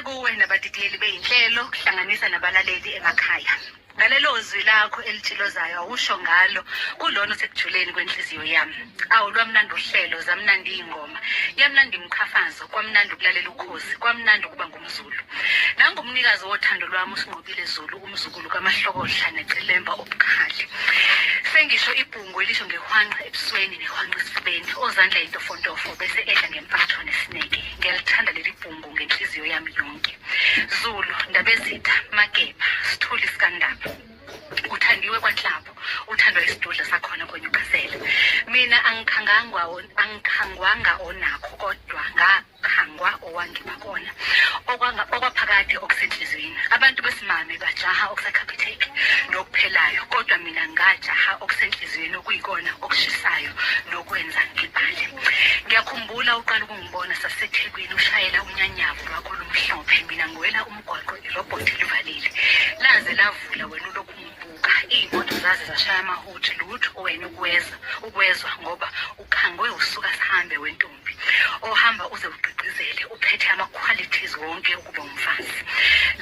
kuwe nabadidiyeli beyinhlelo kuhlanganisa nabalaleli emakhaya. Ngalelo zwi lakho elitshilozayo awusho ngalo kulona osekujuleni kwenhliziyo yami. Awu lwamnandi uhlelo, zamnandi iy'ngoma, yamnandi imiqhafazo, kwamnandi ukulalela ukhozi, kwamnandi ukuba ngumZulu. Nangumnikazi wothando lwami uSinqobile Zulu, umzukulu kaMahlokohla necelemba obukhali. Sengisho ibhungu elisho ngehwanqa ebusweni nehwanqa esifubeni, ozandla intofontofo bese edla ngempatho nesineke. Ngiyalithanda leli bhungu ngenhliziyo yami yonke. Zulu, Ndabezitha, Mageba, Sithuli sikaNdaba. Uthandiwe kwaNhlapho, uthandwa isidudla sakhona koNyukasela. Mina angikhangangwa angikhangwanga onakho kodwa ngakhangwa owangipha kona. Okwanga okwaphakade okusenhliziyweni. Abantu besimame bajaha okusaCapitec nokuphelayo kodwa mina ngajaha okusenhliziyweni okuyikona okushisayo nokwenza ngibhale. Ngiyakhumbula uqala ukungibona saseThekwini ushayela unyanyavu lwakho olumhlophe mina ngiwela umgwaqo irobhothi livalile laze lavula wena ulokhu ungibuka iy'moto zaze zashaya amahuthi lutho wena ukweza ukwezwa ngoba ukhangwe usuka sihambe wentombi ohamba uze ugqigqizele uphethe ama-qualities wonke ukuba umfazi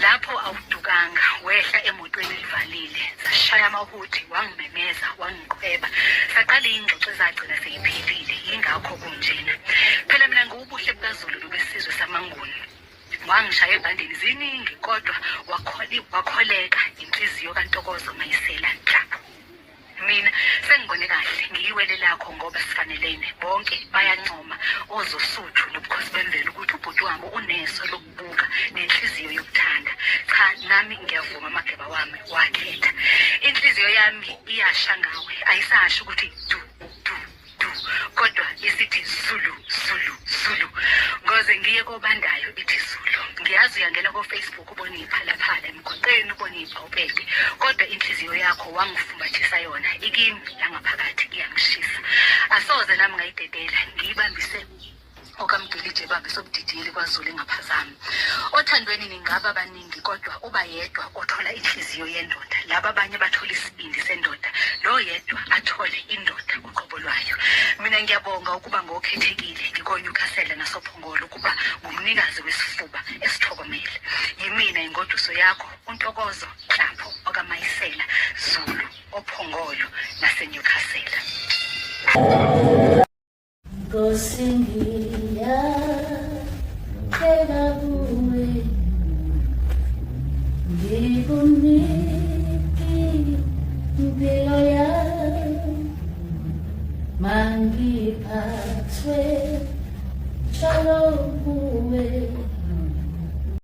lapho awudukanga wehla emotweni elivalile zashaya amahuthi wangimemeza wangiqhweba saqala iy'ngxoxo ezagcina seyiphelile yingakho kunjena phela mina ngiwubuhle bukazulu nobesizwe samanguni wangishaya ebhandeni ziningi kodwa wakholeka inhliziyo kantokozo mayisela nhlapho mina sengibone kahle ngiyiwele lakho ngoba sifanelene bonke bayancoma ozosuthu nobukhosi bemvelo ukuthi ubhuti wabo uneso lokubuka nenhliziyo yokuthanda cha nami ngiyavuma amageba wami wakhetha inhliziyo yami iyasha ngawe ayisasho ukuthi du du du kodwa isithi zulu zulu zulu ngoze ngiye kobandayo ithi zulu ngiyazi uyangena kofacebook ubone iphalaphala emgwaqeni ubone ibhawupede kodwa inhliziyo yakho wangifumbathisa yona ikimi langaphakathi iyangishisa asoze nami ngayidedela ngiyibambise okamgilije bambe sobudidiyeli kwazulu engaphazami othandweni ningaba baningi kodwa uba yedwa othola inhliziyo yendoda laba abanye bathola isibindi sendoda lo yedwa athole indoda uqobo lwayo mina ngiyabonga ukuba ngokhethekile ngikonyukhasela nasophongolo ukuba ngumnikazi wesifuba esithokomele yimina ingoduso yakho untokozo nhlapho okamayisela zulu ophongolo nasenyukhasela Nkosi ngiyacela.